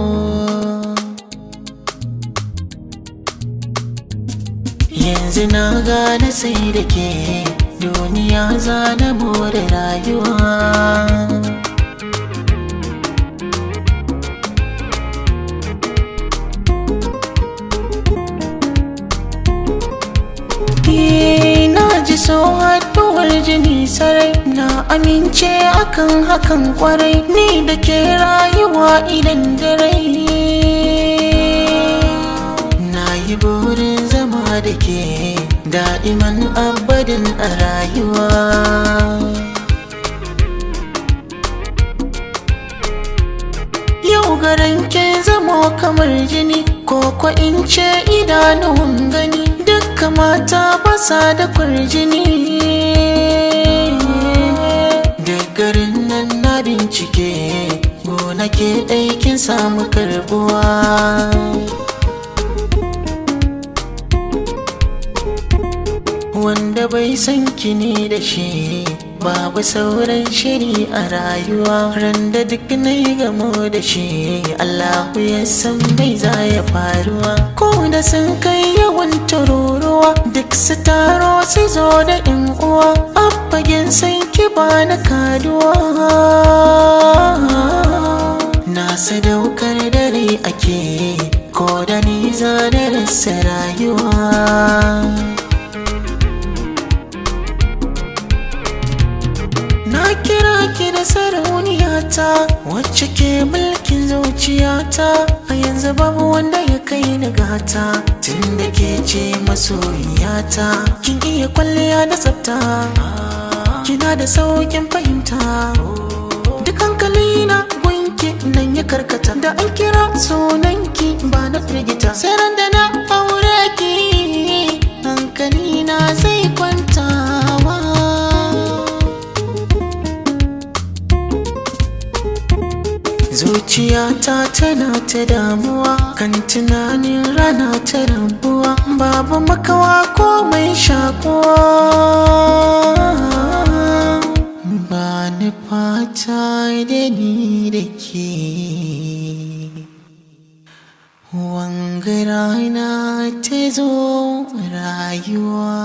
Oh. Yanzu na gane sai da ke duniya za na more rayuwa. Na ji so haɗuwar jini sarai, na amince akan hakan kwarai, ni da ke rayuwa idan da rai. Na yi burin zama da ke da'iman abadin a rayuwa. Yau garan ke zamo kamar jini, ko ko in ce idanuwan gani, dukka mata basa da kwarjini. Da garin nan na bincike, gona ke ɗaikin samu karbuwa. Wanda bai san ki ne da shi, babu sauran shiri a rayuwa. Ran da duk na yi gamo da shi, Allahu ya san bai za ya faruwa. Ko da sun kai yawan tururuwa, duk su taro su zo da yan uwa, abbagen san ki ba na kaduwa. Na sadaukar dare ake, ko da ni za na rasa rayuwa. Na kira ki da sarauniyata, wacce ke mulkin zuciyata. A yanzu babu wanda ya kai ni gata, tunda ke ce masoyiyata. Kin iya kwalliya da tsafta, kina da saukin fahimta. Duk hankali na gunki nan ya karkata, da an kira sunanki ba na firgita. Sai ran da na aure ki, hankali na zai kwantawa. Zuciyata tana ta damuwa kan tunanin rana ta rabuwa, babu makawa ko mai shakuwa. Ba ni fata da ni da ke, wanga rana ta zo rayuwa.